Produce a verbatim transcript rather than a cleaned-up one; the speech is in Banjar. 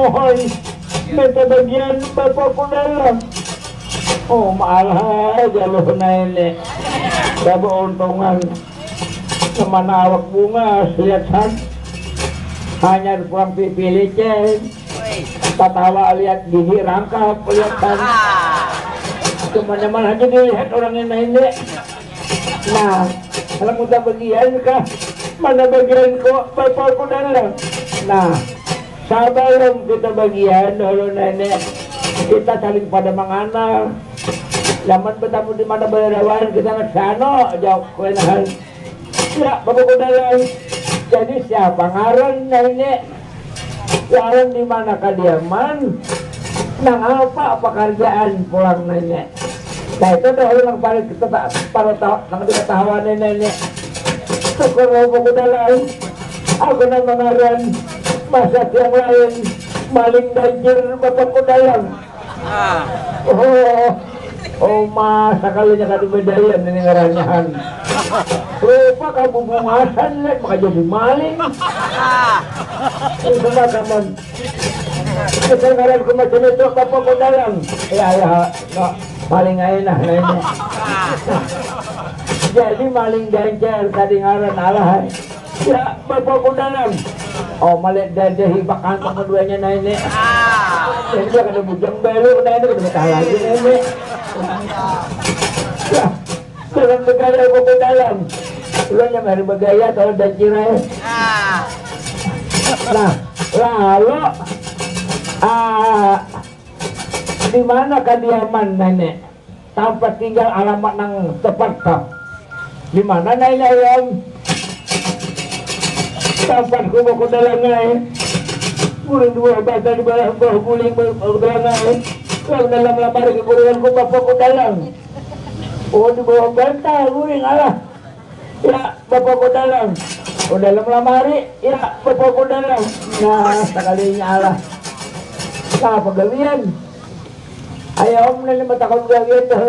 Oi, minta bagian bapak ku dalam. Oh, malah jalur ini. Dah beuntungan. Kemana awak bunga, lihat san. Hanya pulang pipi licin. Tatawa lihat gigi rangkap, lihat san. Kemana-mana aja dilihat orang ini, ini. Nah, kalau minta bagian kah? Mana bagian kok bapak ku dalam? Nah, sabalum kita bagian dahulu nenek, kita saling pada manganal. Zaman bertamu di mana berlawan kita nak sano jauh kuenahan. Ya, bapak ku dalam. Jadi siapa ngaran nenek? Lawan di mana kadiaman? Nang apa pekerjaan pulang nenek? Nah, itu dahulu nang paling kita tak para tahu nang diketahuan nenek. Syukur bapak ku dalam. Aku nang mangaran masa tiang lain maling banjir bapak ku dalam. Ah. Oh, oh mas, sakalinya kada badayan ini ngaranyahan. Rupa kabubungasan lek maka jadi maling. Itu mah kaman. Itu ngaran ku macam itu bapak ku dalam. Ya, ya, no, paling aja nah, nah ini. Jadi maling ganjar tadi ngaran alah. Ya, bapak ku dalam. Oh, malihat dadahi bakantong keduanya nah ini. Jadi dia kada bujang baru nah ini kada betah lagi nah ini. Ya, dalam negara bapak ku dalam. Ulun yang baru bergaya kalau dan cirai. Nah, lalu ah, di mana kadiaman nenek? Tempat tinggal alamat nang tepat kah? Di mana nenek ayam? Tempat ku baku dalangai. Guring dua bata di bawah bawah guling baku dalangai. Lalu dalam lamari keguringan ku bapak ku dalang. Oh, di bawah bantal guring alah. Ya, bapak ku dalang. Oh, dalam lamari. Ya, bapak ku dalang. Nah, sekalinya alah. Nah, pegawaian. Ayo om nenek batakun gawian dah.